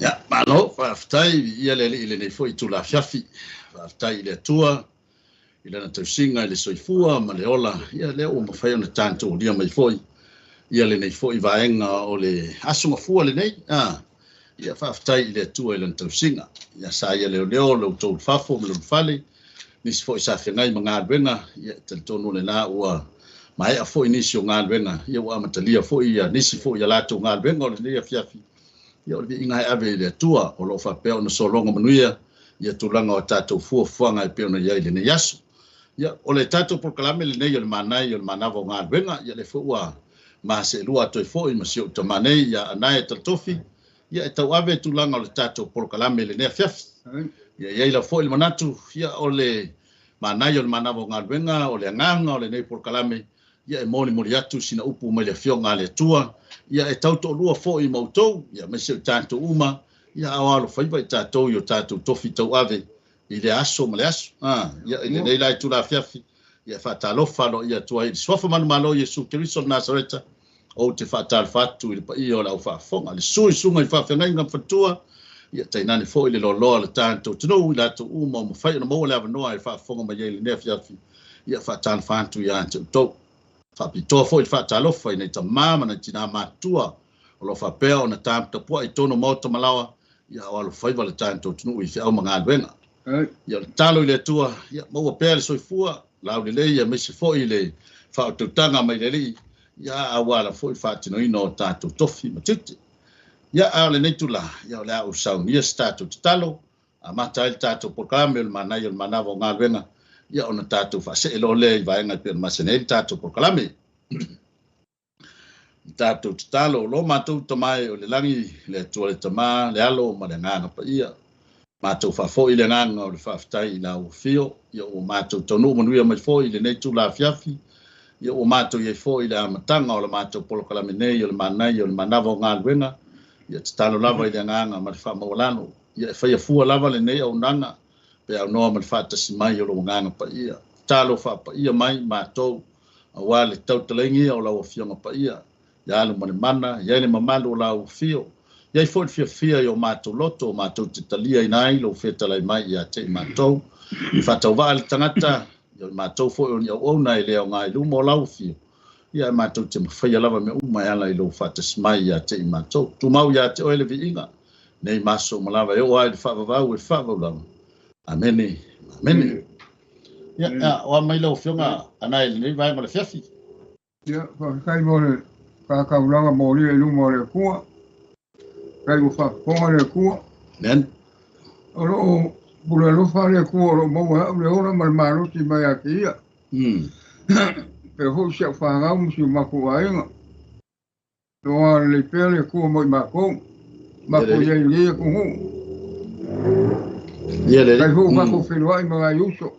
Ia, malo, faafetai viia le Alii i lenei foi itula afiafi. Faafetai i le Atua i lana tausiga i le soifua ma le ola, ia lea ua mafai ona tatou mai foi ia lenei foi vaega o le aso mafua lenei. Ia faafetai i le Atua i lana tausiga. Ia sa ia leoleo lo outou fafo ma le fale, nisi foi sa feagai ma galuega, ia talitonu lena ua maea foi nisi o galuega, ia ua amatalia foi ia nisi foi ia latou galuega o lenei afiafi. Ia o le viiga e ave i le Atua o lo o faapea ona sologa manuia ia tulaga o tatou fuafuaga e pei ona i ai i lenei aso. Ia o le tatou polokalame lenei o le manaia o le manava o galuega, ia le foi ua maseelua atu ai foi ma si ou tama nei ia Anae Talatofi, ia e tauave tulaga o le tatou polokalame lenei afiafi. Ia i ai la foi le manatu, ia o le manaia o le manava o galuega, o le agaga o lenei polokalame, ia e molimoli atu sina upu mai le afioga a le Atua, ia e tautoalua foi ma outou, ia aemaise o tatou uma, ia ao alofaiva i tatou i o tatou tofi tauave i le aso ma le aso. Ia i lenei la itula afiafi, ia faatalofa aloaia atu ai i le suafa manumalo Iesu Keriso o Nasareta, ou te faatalofa atu i le paia o le aufaafofoga, le sui susuga i faafeagaiga ma faletua, ia tainane foi le loaloa o le tatou atunuu i latou uma o mafai ona maua le avanoa e faafofoga mai ai i lenei afiafi, ia faatalofa atu ia te outou. Faapitoa foi le faatalofa i nai tama ma nai tinā matutua o lo o faapea ona taputapuai i totonu o maota ma laoa, ia o alofaiva le tatou atunuu i feau ma galuega. Ia o le tatalo i le Atua, ia maua pea le soifua laulelei aemaise foi le faautautaga mai le Alii, ia aua la foi faatinoina o tatou tofi ma tiute. Ia a o lenei tula, ia o le a ou saunia se tatou tatalo, amata ai le tatou polokalame o le manaia o le manava o galuega, ia ona tatou faasee loa lea i vaega e pei ona masani ai le tatou polokalame. Tatou tatalo, o lo matou tamae o le lagi, le Atua le Tama, le Alo ma le Agaga Paia. Matou faafoi le agaga o le faafetai i lau afio, ia ua matou taunuu manuia mai foi i lenei itula afiafi, ia ua matou i ai foi i le amataga o le matou polokalame nei o le manaia o le manava o galuega, ia tatalo lava i le agaga ma le faamaualalo, ia e faia fua lava lenei auaunaga pe aunoa ma le faatasi mai o lou Agaga Paia. Tatalo faapaia mai matou aua le tautalagia o lau afioga paia, ia alu ma le mana, ia i le mamalu o lau afio, ia i foi le fiafia i o matou loto, o matou te taliaina ai lou fetalai mai ia te i matou. I faatauvaa le tagata, ia o matou foi o ni auauna e le aoga i luma o lau afio, ia e matou te mafaia lava mea uma e ala i lou faatasi mai ia te i matou. Tumau ia te oe le viiga, nei maso uma lava e oo ai le faavavau e faavavau lava. Amene, amene. Ia, o a mai lau afioga Anae i lenei vaega o le afiafi. Ia, faafetai mo le faataulaga molia i luma o le Atua. Faafetai ua faafofoga le Atua. Amen. O lo o pule alofa le Atua o lo o maua au le ola ma le malosi mai ia te ia. Pea foi si au fanau ma si o matou aiga. Toa lelei pea le Atua mo i matou. Matou i ai i lenei atunuu. Ia le Faafetai foi ua matou feiloai ma nai uso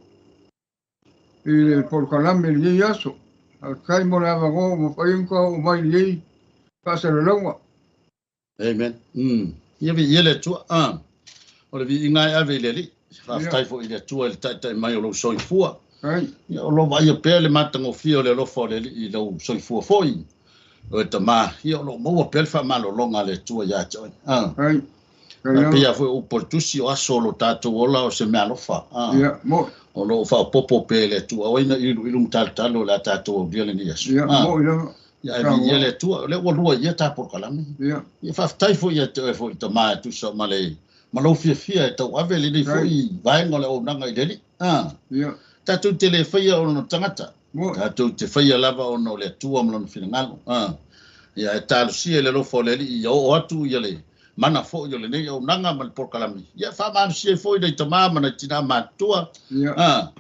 i le polokalame i lenei aso. Faafetai mo le avanoa ua mafai ai ona oo mai i lenei faasalalauga. Amen. Ia viia le Atua. O le viiga e ave i le Alii. Faafetai foi i le Atua i le taitai mai o lou soifua. Ia o lo vaaia pea le matagofie o le alofa o le Alii i lou soifua foi. O e tama, ia o lo o maua pea le faamalologa a le Atua ia te oe. A pei lava foi o upu o le tusi o aso o lo tatou ola o se meaalofa. Ia, mo. O lo o faaopoopo pea e le Atua. O ai na iluilu ma talotalo o le a tatou aulia lenei aso. Ia, mo i lava. Ia, e viia le Atua. O lea ua lua ia ta polokalame. Ia. Ia faafetai foi ia te oe foi tama e tusa ma le ma lou fiafia e tauave lenei foi vaega o le auaunaga i le Alii. Ia. Tatou te le faia ona tagata. Mo. Tatou te faia lava ona o le Atua ma lona finagalo. Ia e talosia i le alofa o le Alii ia oo atu ia le mana foi o lenei auaunaga ma le polokalame. Ia faamalosia ai foi nai tama ma nai tinā matutua. Ia.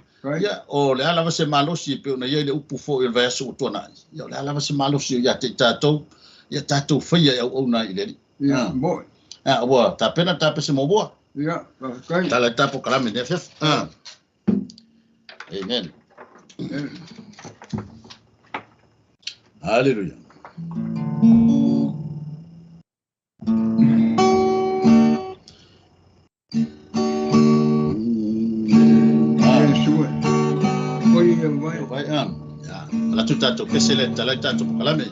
Ia, o le a lava se malosi e pei ona i ai le upu foi o le vaiaso ua tuanai. Ia, o le a lava se malosi o ia te i tatou, ia tatou faia e auauna ai i le Alii. Ia, mo. Ua tapena tapese muamua. Ia, faafetai. Tala i ta polokalame lenei afiafi. Amen. Hallelujah. Iesu e. Oi e vai. Vai Ya. Ala tu tatou kese le tala i tatou polokalame.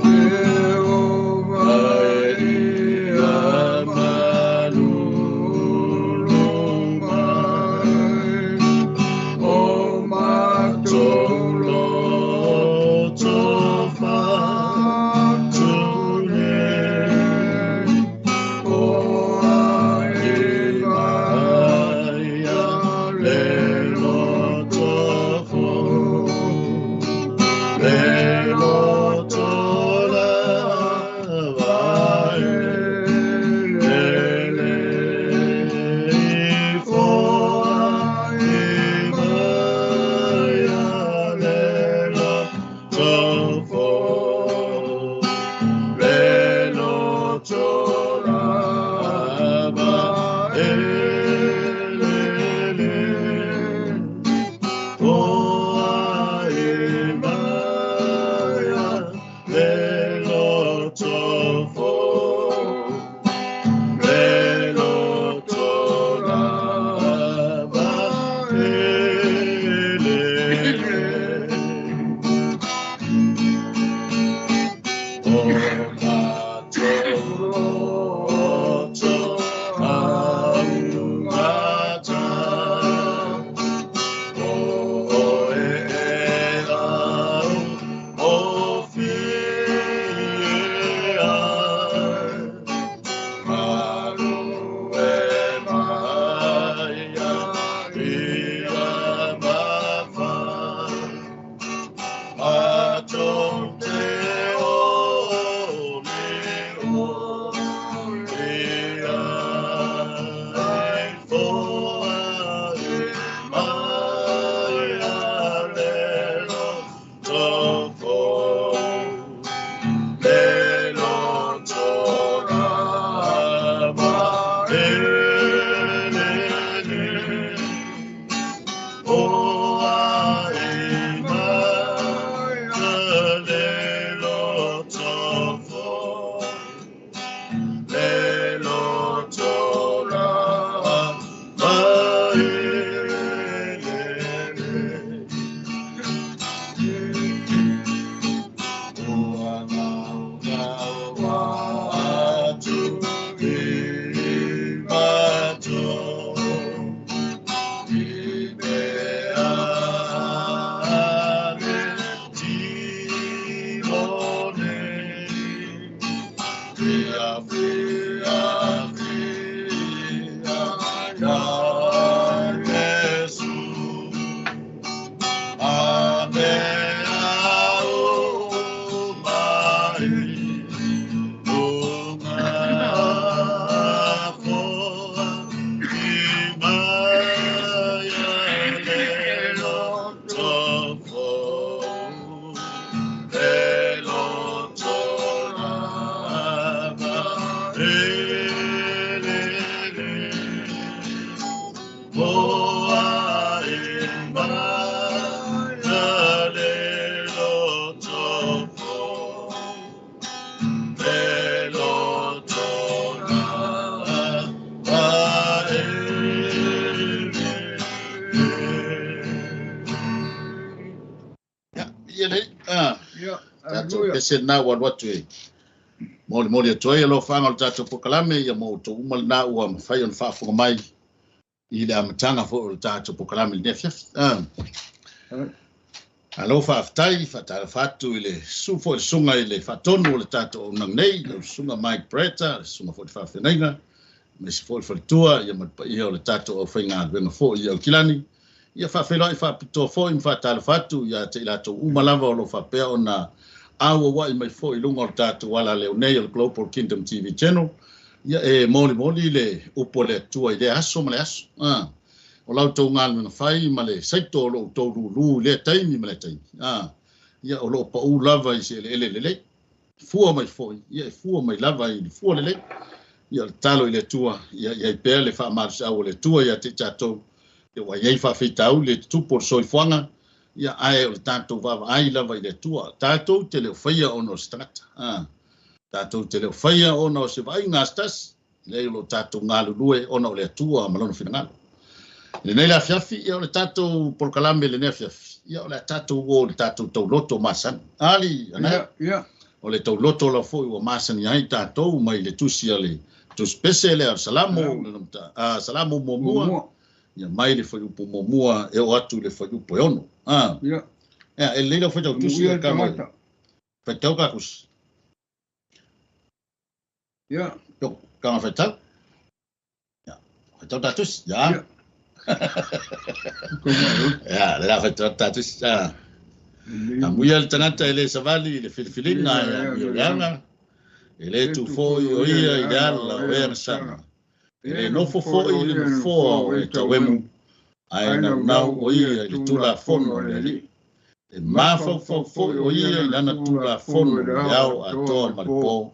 E o vai Le loto lava e lele foa i mai a le loto fo. Le loto lava e lele foa i mai a le loto fo. Le loto lava e lele. O tatou loto augata, o oe e au o fie ai. Malu e mai a ia mawhai. Matou te o le o le ai foa i mai a le loto fo. Le loto lava e lele. Oa e mai a le loto fo. Le loto lava e lele. Ua ngau ngau atu i matou. I mea le tino nei. Fia, fia, fia, ia Iesu. A mea o mai, o ngā foa i mai a le loto fo. Le loto lava e lele. Foa e mai a le loto fo. Le loto lava e lele. Ia, ia lei, ah, Ia, tatou aleluia. pese lena ua alu atu e molimoli atu ai alofaga o le tatou polokalame ia mo outou uma lena ua mafai ona faafofoga mai i le amataga foi o le tatou polokalame i lenei afiafi. Ah. Alo faafetai, faatalofa atu i le susu foi le susuga i le faatonu o le tatou auaunaga nei, lau susuga Mike Bretta, le susuga foi i le faafeagaiga, aemaise foi le faletua, ia ma le paia o le tatou aufaigaluega foi i Aukilani. Ia faafeiloai faapitoa foi ma faatalofa atu ia te i latou uma lava o lo o faapea ona auauai mai foi i luga o le tatou alaleo nei o le Global Kingdom TV Channel. Ia e molimoli le upu a le Atua i lea aso ma le aso. Ah. O la outou galuega fai ma le saito o lo outou lulu i lea taimi ma lea taimi. Ah. Ia o lo o pau lava i se eleele lelei. Fua mai foi, ia e fua mai lava i le fua lelei. Ia o le tatalo i le Atua, ia i ai pea le faamalosiau o le Atua ia te i tatou. Ia ua i ai faafitauli le tutupu o le soifuaga, ia ae o le tatou vaavaai lava i le Atua. Tatou te le o faia ona o se tagata. Ah. Tatou te le o faia ona o se vaaiga a se tasi. Leai o lo o tatou galulue ona o le Atua ma lona finagalo. I lenei le afiafi, ia o le tatou polokalame i lenei afiafi, ia o le a tatou o i le tatou tauloto masani. Ali, ana Ia, ia. O le tauloto la foi ua masani ai tatou mai le tusi a le tusi pese lea o le Salamo, Salamo. le nomata, Salamo muamua. Muamua. Ia mai le fuaiupu muamua e oo atu i le fuaiupu e 6. Ah. Ia. Ia, e lelei lau faitau tusi Muia ia ka mai. tagata. Faitau ka kusi. Ia. Yo, ka ngā faitau. Ia. Faitau tā tusi. Ia. Ia. Ko mai. Ia, le la faitau tā tusi. Ah. Amuia le tagata e lē savali i le filifiliga e amioleaga, e lē tu foʻi o ia i le ala o e agasala, e lē nofo foʻi i le nofoa o e tauemu, ae naunau o ia i le Tulafono a le Alii. E mafaufau foʻi o ia i lana Tulafono i le ao atoa ma le pō.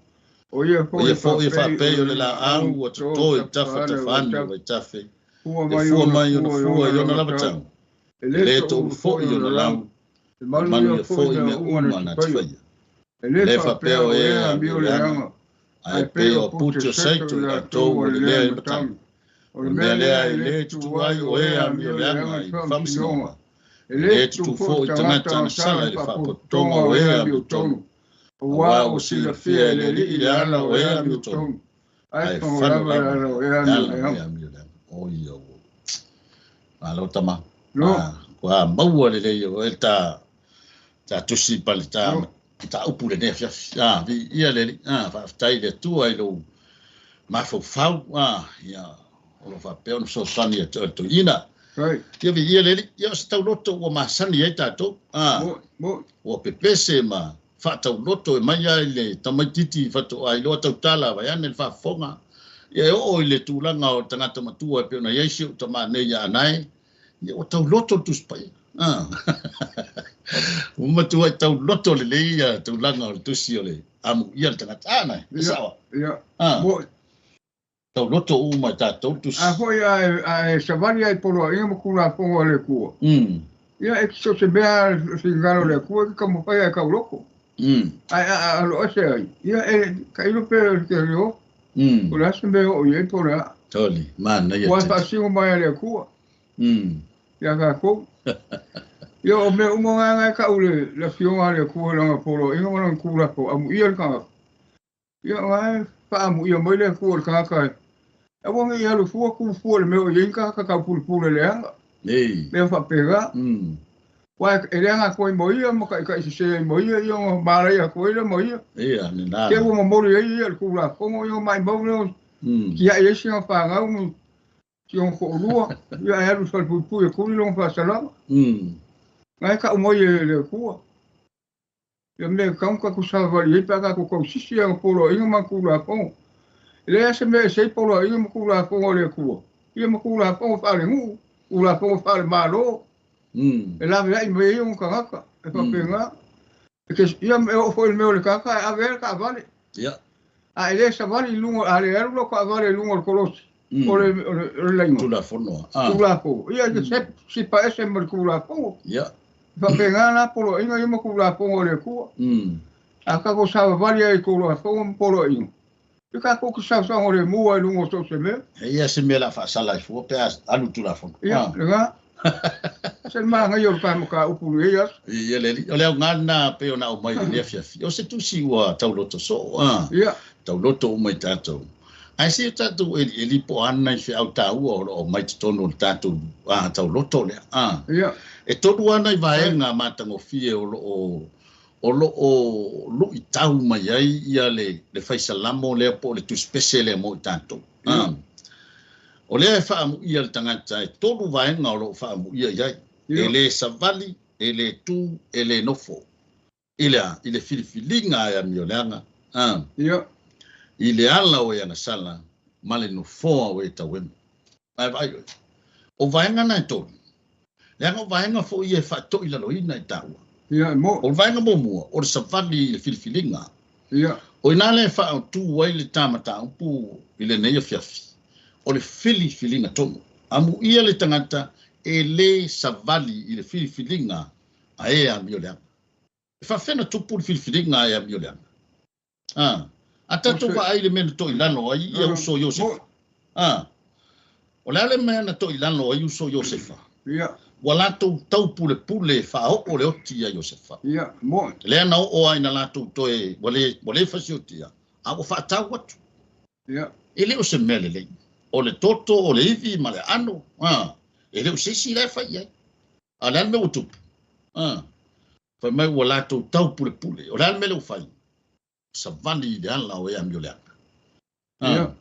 O ia O ia foʻi e faapei o le laau ua totō i tafatafa ane o vaitafe, e fua mai ona fua i ona lava tau, e lē toulu foʻi ona lau, E e manuia foʻi mea uma na te faia. E Lē faapea o e amioleaga, ae pei o apute o saito i latou ua lelea i le matagi. O le mea lea e lē tutu ai o e amioleaga i le faamasinoga, E e lē tutu foʻi tagata agasala i le faapotopotoga o e amiotonu, auā ua silafia e le Alii le ala o e amiotonu, Ae ae fago fano lava le lava ala o e le ala o e amioleaga. amioleaga. O ia ua. Malo tama. No, Ua maua lelei o e ta ta tusi pa le ta no, ta upu lenei afiafi. Viia le Alii. Faafetai i le Atua i lou mafaufau. Ia, o lo faapea ona fesoasoani ia te oe le toeaina. kai. Ia viia le Alii. Ia o se tauloto ua masani ai tatou. Mo, mo, Ua pepese ma faatauloto e mai ai le tamaititi fatoa iloa tautala vaiane le faafofoga. Ia e oo i le tulaga o le tagata matua e pei ona i ai si ou tamā nei ia Anae, ia ua tauloto le Tusi Paia. Ua matuai tauloto lelei ia tulaga o le tusi o le amuia le tagata. Anae, e ia, sao. ia. Mo, Tauloto uma i tatou le a tusi. foi a e savali ai poloaiga ma Tulafono a le Atua. Ia e so se mea finagalo o le Atua e taumafai ai tauloko. Ae a aloese ai. Ia e tailo pe o te leo. O le a se mea oo i ai po o le a. Toli, manaia Ua tele. faasino mai a le Atua. Ia tatou. Ia o mea uma na e tau le afioga a le Atua i lana poloaiga ma lana Tulafono, amuia le tagata. Ia na e faaamuia mai le Atua i le tagata e aua ne i alu fua tu fua i le mea o i ai ni tagata taupulepule leaga. Ei. Mea faapena. Uaʻ e leaga atu ai ma ia ma taʻitaʻi sesē ai ma ia, ia ona malaia atu ai lea ma ia. Ia, lena. Te ua momoli ai ia le Tulafono, ia ona maʻimau lea tiaʻi ai sina fanau ma si ona toʻalua, ia ae alu i le falepuipui e tuli lona faasalaga. Na e taʻu mai e le Atua. Ia mea e tatau ona tatou savavali ai pe a tatou tausisi i ana poloaiga ma ana Tulafono. E leai lava se mea e ese ai poloaiga ma Tulafono a le Atua, ia ma Tulafono faalenuu, Tulafono faalemalo, e laveai mai ai ona tagata, e faapena. Ia e oo foi i le mea o le tagata e ave ai le taavale. Ia. A e lē savali i luga, a le alu lau taavale i luga o le kolosi, o le laina. Tulafono. Tulafono. Ia e sipa ese ma le Tulafono. Ia. Faapena la poloaiga ia ma Tulafono a le Atua. A tatou savavali ai i Tulafono ma poloaiga, ia tatou te saosaogalemu ai luga o so o se mea. Ia se mea la faasala ai fua pe a alu Tulafono. Ia, lena. Se le manaia o le ta mataupu i lenei aso. Ia le alii. O le auga lena pei ona aumai i lenei afiafi. O se tusi ua tauloto soo. Ia. Tauloto uma i tatou. Ae se o tatou elieli po o a nai feau taua o lo o aumai totonu o le tatou tauloto lea. Ia. E tolu lava nai vaega matagofie o lo o luʻitau mai ai ia le faisalamo lea po o le tusipese lea mo i tatou. O lea e faamuia le tagata e tolu vaega o lo o faamuia i ai. Ia. E lē savali, e lē tu, e lē nofo. I le a? I le filifiliga e amioleaga. Ia. I le ala o e agasala ma le nofoa o e tauemu. Ae vaai oe. O vaega na e tolu. Leaga o vaega foʻi e faatoʻilaloina i taua. Ia, mo. O le vaega muamua, o le savali i le filifiliga. Ia. O ina le faaautu ai le ta mataupu i lenei afiafi. O le filifiliga tonu. Amuia le tagata e lē savali i le filifiliga a e amioleaga. E faafena tupu le filifiliga a e amioleaga. A tatou vaai i le mea na toʻilalo ai ia uso Iosefa. O le a le mea na toʻilalo ai uso Iosefa? Ia. Ua latou taupulepule faaoo le oti ia Iosefa. Ia, mo. Lea na oo ai na latou toe ua lē fasiotia, a ua faatau atu. Ia. E le o se mea lelei. O le toto, o le ivi ma le aano. E le o se isi la e fai ai. A o le a le mea ua tupu? Fai mai ua latou taupulepule. O le a le mea lea ua fai? Savali i le ala o e amioleaga. Ia.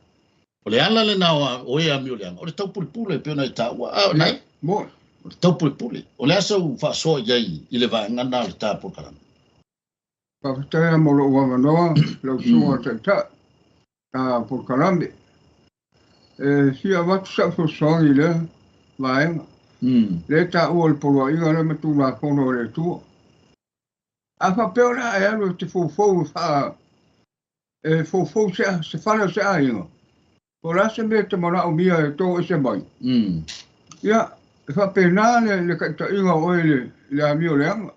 O le ala lena o e amioleaga, o le taupulepule pei ona e taua. Nai? Mo. O le taupulepule. O le a sau faasoa i ai i le vaega lena o le ta polokalame? Faafetai lava mo lou avanoa lau susuga i le Taitai ta polokalame. E fia avatu sau fesoasoani i lea vaega. Lea e taua o le poloaiga lea ma Tulafono a le Atua. A faapea o le a e alu e te foufou e faa e foufou se fale o se aiga, po o le a se mea e te manaomia e to ese mai, ia, e faapena le taitaiga o oe i le amio leaga.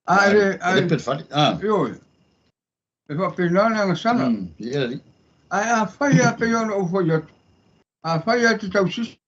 A le a le fale. Ioe. E faapena le agasala. Ae afai lava pei ona ou fai atu, afai lava e te tausisi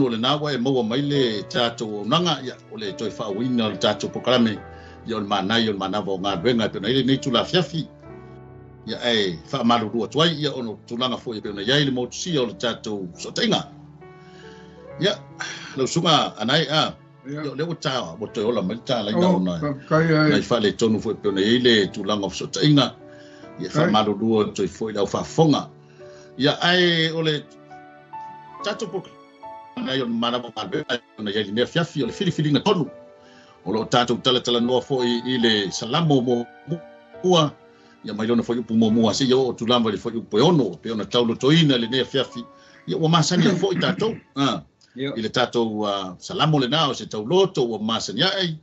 o lena ua e maua mai le tatou auaunaga, ia, o le toe faaauauina o le tatou polokalame, ia, o le manaia o le manava o galuega e pei ona i ai lenei itula afiafi. Ia, ae faamalulu atu ai, ia, ona o tulaga foi e pei ona i ai le motusia o le tatou fesootaiga. Ia, lau susuga Anae, a, ia, o lea ua ta, ua toe ola mai le talaina ona nai faaletonu foi e pei ona i ai le tulaga o fesootaiga. Ia, faamalulu atu ai foi i le au faafofoga. Ia, ae o le tatou polokalame o le manava o galuega e pei ona i ai lenei afiafi, o le filifiliga tonu. O lo o tatou talatalanoa foi i le Salamo muamua, ia mai lona fuaiupu muamua seia oo atu lava i le fuaiupu e 6, pei ona taulotoina i lenei afiafi. Ia ua masani ai foi tatou i le tatou Salamo lena o se tauloto ua masani ai.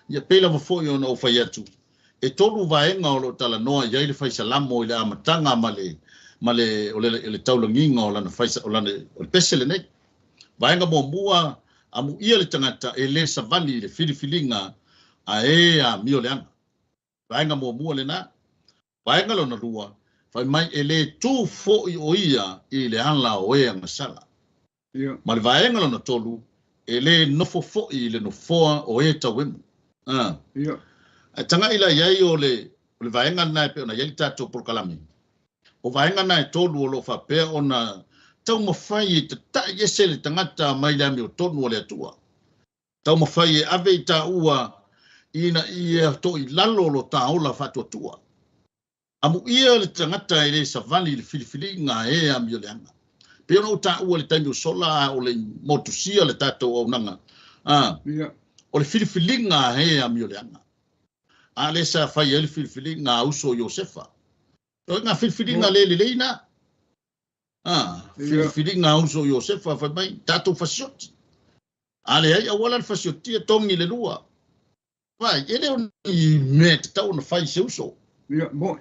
Ia pei lava foi ona ou fai atu, e 3 vaega o lo o talanoa i ai le fai Salamo i le amataga ma le o le taulagiga o lana fai, o lana, o le pese lenei. Vaega muamua, amuia le tagata e le savali i le filifiliga a e amio leaga. Vaega muamua lena. Vaega lona lua, fai mai e le tu foi o ia i le ala o e agasala. Ma le vaega lona tolu, e le nofo foi i le nofoa o e tauemu. Ae tagai la i ai o le vaega lena e pei ona i ai le tatou polokalame. O vaega na e 3 o lo o faapea ona taumafai e tatai ese le tagata mai le amiotonu o le Atua. Taumafai e ave i taua ina ia to'i lalo lo taola faatuatua. Amuia le tagata e le savali i le filifiliga e amio leaga. Pei ona ou taua le taimi o sola o le motusia le tatou auaunaga. O le filifiliga e amio leaga. A le sa fai ai le filifiliga a uso Iosefa. O ngā filifiliga le lelei na. Filifiliga a uso Iosefa fai mai tatou fasioti. A le ai auala le fasiotia tongi le lua. Vai, e le o ni mea tatau ona fai se uso. Ia, moi.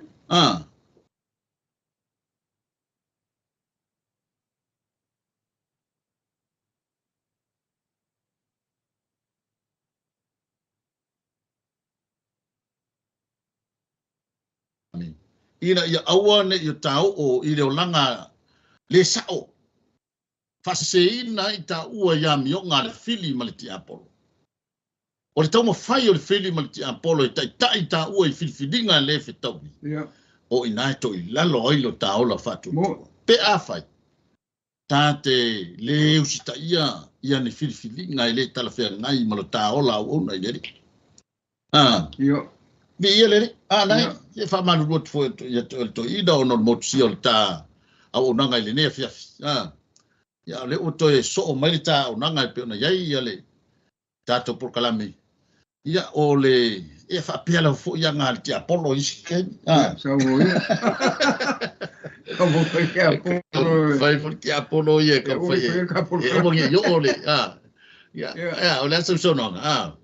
Ina ia aua ne i o tāoo i le olaga le sao. Faaseseina ai taua i amioga a le fili ma le tiapolo. O le taumafai o le fili ma le tiapolo e taitai taua i filifiliga le fetaui. O ina e to'i lalo ai lo taola faatuatua. Pe a fai, tā te le usitaia ia ni filifiliga e le talafeagai ma lo taola auauna i le Alii. Vi ia le Alii. Nai, e faamalulu atu foi ia le toeaina ona o le motusia o le ta auaunaga i lenei afiafi. Ia, o lea ua toe soo mai le ta auaunaga e pei ona i ai ia le tatou polokalame. Ia, o le e faapea lava foi aga a le tiapolo i isi taimi. Sau ia. Kau fai tiapolo. Fai foi tiapolo ia, kau fai e. E o ngi yo le. Ia, ia, o le asa saunoaga.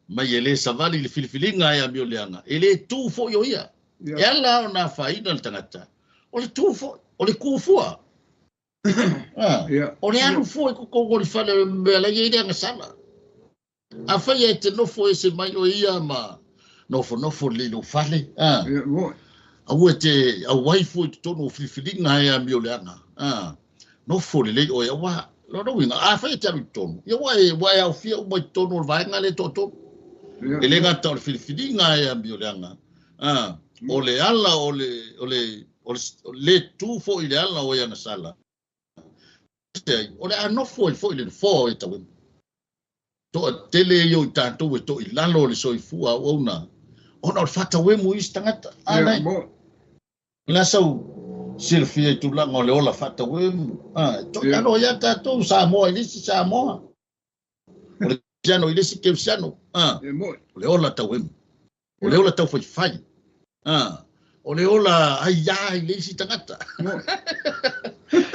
Mai e le savali le filifiliga e amio leaga. E le tu foi o ia. E ala ona afaina le tagata. O le tu foi, o le kufua. O le alu foi ko ko le fale mea la ia i le agasala. A fai e te nofo e se mai o ia ma nofo nofo le lo fale. A ua te au ai foi totonu o filifiliga e amio leaga. Nofo le lei o e aua. Lona uiga, a fai e te alu i totonu. Ia ua e aofia uma i totonu o le vaega le toatolu. E le gata o le filifiliga e amio leaga. O le ala o le le tu foi le ala o e agasala. O le anofo ai foi le nofoa o e tauemu. Toa tele i o i tātou e to i lalo o le soifua auauna. Ona o le faatauemu i isi tagata. Nai. La sau silafia i tulaga o le ola faatauemu. To i lalo ia tātou Samoa i le isi Samoa. O le Kerisiano i le isi Kerisiano. O le ola tauemu. O le ola taufaifai. O le ola aiā i le isi tagata.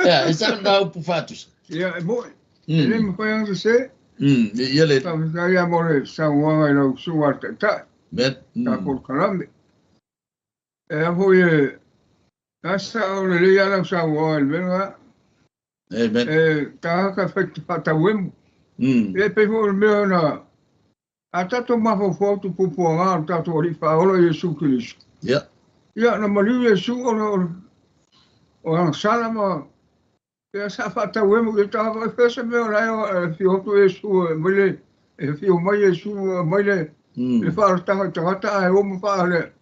Ia, e sa na upu faatusa. Ia, e moi. E le mawhai anga se. Ia le. Faafetai ia mo le saunoaga i lau susuga a le taitai. Ta polokalame. E a foi e asa o le lei ala o saunoaga i le mea lena. Amen. E tagata faatauemu. E pei foi o le mea na a tatou mafaufau atu puapuaga o le tatou Alii Faaola Iesu Keriso. Ia. Ia, na maliu Iesu ona o agasala ma Ia sa faatauemu i tagata e fea se mea o la e afio atu Iesu e aumai le e afio mai Iesu e aumai le le faaolataga i tagata ae o ma faale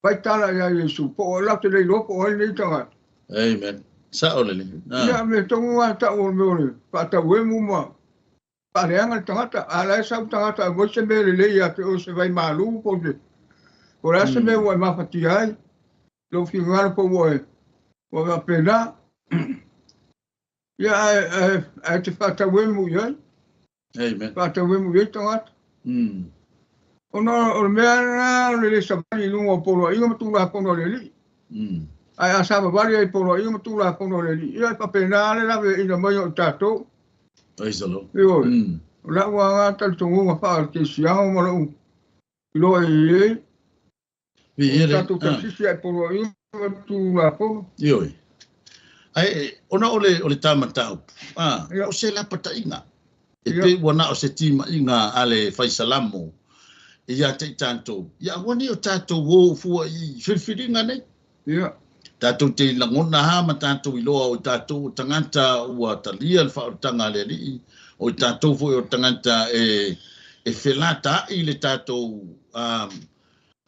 fai tala ia Iesu po o latou te le iloa po o ai lenei tagata. Amen. Sa'o lelei. Ia mea tonu lava tau o le mea o le faatauemu ma faaleaga le tagata. A la e sau le tagata e aumai se mea lelei ia te oe, se vaimalu po o se po o le a se mea ua e mafatia ai, lou finagalo po ua e ua faapena. Ia ae ae ae te faatauemu i ai. Amen. Faatauemu i ai tagata. Ona o le mea lena o le le savali i luga o poloaiga ma Tulafono a le Alii. Ae a savavali ai i poloaiga ma Tulafono a le Alii, ia e faapena le laveaiina mai o i tatou. Praise the Lord. Ioe. O lau lava talitonuga faa-kerisiano ma lou iloa i ai, Viia o le tatou tausisi ai i poloaiga ma Tulafono. Ioe. Ae ona o le o le ta mataupu, a, Ia. o se lapataiga. E Ia. pei ua na o se timaiga a le fai salamo ia te i tatou. Ia aua ne i o tatou o fua i filifiliga nei. Ia. Tatou te lagona lava ma tatou iloa o i tatou o tagata ua talia le faaolataga a le Alii, o i tatou foi o tagata e e felataai le tatou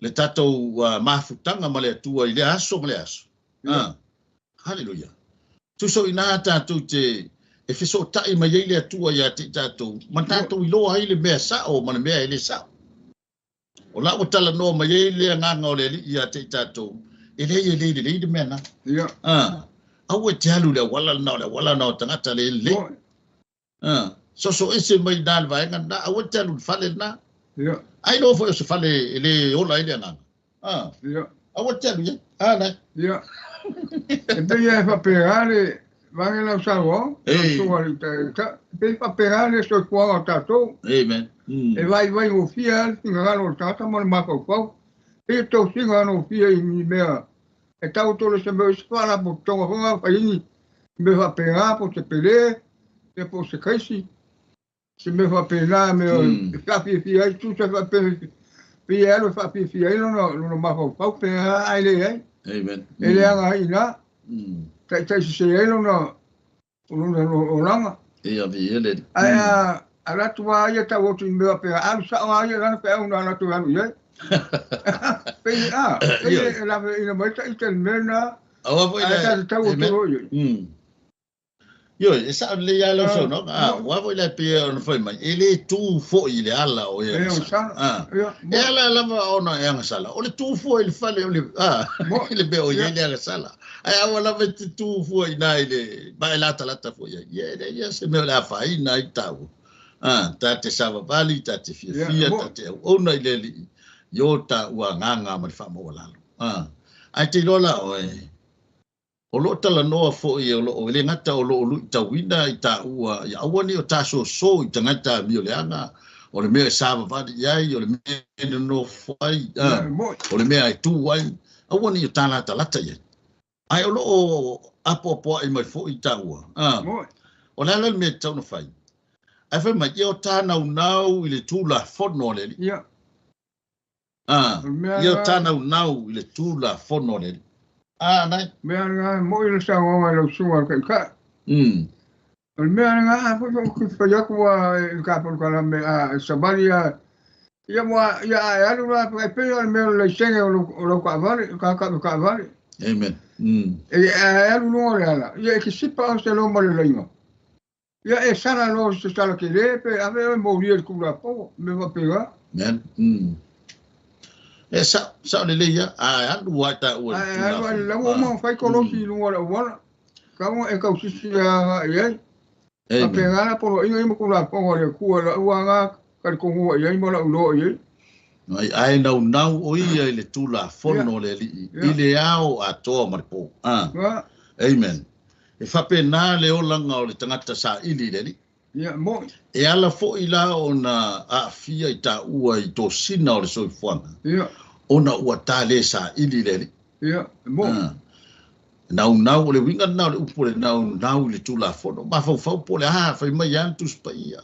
le tatou mafutaga ma le Atua i lea aso ma lea aso. Ia. Haleluia. Tusa o ina tatou te e fesootai mai ai le Atua ia te i tatou, ma tatou iloa ai le mea sa'o ma le mea e le sa'o. O la ua talanoa mai ai le agaga o le Alii ia te i tatou, e leai e le lelei le mea na. Ia. Aua e te alu i le auala lena, o le auala lena o tagata le lelei. Moe. Soso ese mai i na le vaega lena, aua e te alu i le fale lena. Ia. Ai loa foi o se fale e le ola ai le agaga. Ia. Aua e te alu i ai. Nai. Ia. E pei e faapena le vaega lau saunoaga, lau Ei. susuga i le Taitai. E pei e faapena le soifuaga o tatou. Amen. E vaivai gofie lava le finagalo o le tagata ma le mafaufau. Pei e tausiga gofie i ni mea e tau atu o se mea o se faalapotopotoga foi na fai ai ni mea faapena, po o se pele, ia po o se kaisi, se mea faapena, mea e faafiafia ai, tusa faapea, pei e alu e faafiafia ai lona, lona mafaufau, pe a ae leai. Amen. E leaga ai i ina, taitai sese ai lona, lona olaga. Ia viia le Alii. Ae a alu atu lava ia tau atu i mea faapea, alu sao lava ia lana feau na alu atu e alu i ai. Pei a, pei Ioe. e laveaiina mai ta ita i le mea lena, Aua foi ae le ta te tau atu Amen. loa i ai. Ioe, e sa'o lelei lava lau Ah, saunoaga. mo- Aua foi la e pei ona fai mai, e le tu foi i le ala o e E agasala. agasala. Ah. Ia, E mo- ala lava ona e agasala. O le tu fua i le fale o le Mo- i le mea o i ai ia. le agasala. Ae aua lava e te tu fua i na i le ma e latalata foi i ai. Ia, e leai lava se mea o le afaina ai taua. Ta te savavali, ta te Ia, fiafia, mo- ta te auauna i le Alii, i o taua agaga ma le faamaualalo. Ae te iloa la oe, o loo talanoa foi o loo e le gata o loo luitauina i taua ia aua ne i o tasoso i tagata amioleaga, o le mea e savavali i ai, o le mea e nonofo ai, Ia, moe. o le mea e tu ai, aua ne i o talatalata i ai. Ae o loo apoapoai mai foi i taua. Moe. O le ala le mea e tatau ona fai. Ae fai mai, ia o tānaunau i le Tulafono a le Alii. Ia. O le mea Ia o lena- tānaunau i le Tulafono a le Alii. Nai. Mea lena, moe le saunoaga i lau susuga i le Taitai. O le mea lena, a foi ou te fai atu lava i le ta polokalame, a e savali lava, ia ua, ia a e alu la, e pei o le mea o le laisene o lau, o lau taavale, o tagata taavale. Amen. E a e alu i luga o le ala, ia e te sipa oe se loa ma le laina. Ia e sala loa se sala tele pe ave oe molia i le Tulafono, mea faapena. Amen. E sa'o, sa'o lelei lava. A e alu lava i taua i le A e alu lava i le Tulafono. laua uma ona fai kolosi i luga o le auala. Tau ona e tausisi agai i ai. Amen. Faapena la poloaiga ia ma Tulafono a le Atua, lau lava lena talitonuga i ai ma lau iloa i ai. Ai, ae naunau o ia i le Tulafono Ia. a le Alii, Ia. i le ao atoa ma le po. Ia. Amen. E faapena le olaga o le tagata saili i le Alii. Ia, moe. E ala foi la ona aafia i taua i tosina o le soifuaga. Ia. Ona ua ta le saili i le Alii. Ia, moe. Naunau o le uiga lena o le upu o le naunau i le Tulafono. Mafaufau po o le a fai mai lava le Tusi Paia.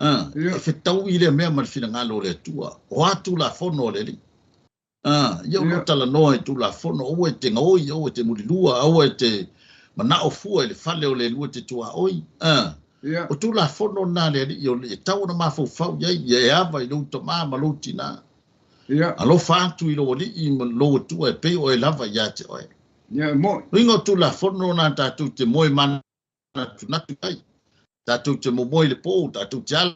Ia. E fetaui lea mea ma le finagalo o le Atua. O a Tulafono a le Alii. Ia o Ia. loo talanoa i Tulafono, aua e te gaoi, aua e te mulilua, aua e te Manao fua i le fale o le lua te tuaoi. O Tulafono na le alii o le tau ona mafaufau i ai, ia e ava i lou tamā ma lou tinā. Alofa atu i lou alii ma lou atua e pei oe lava ia te oe. Uiga o Tulafono na tatou te moe manatunatu ai. Tatou te momoe i le pō, tatou te ala.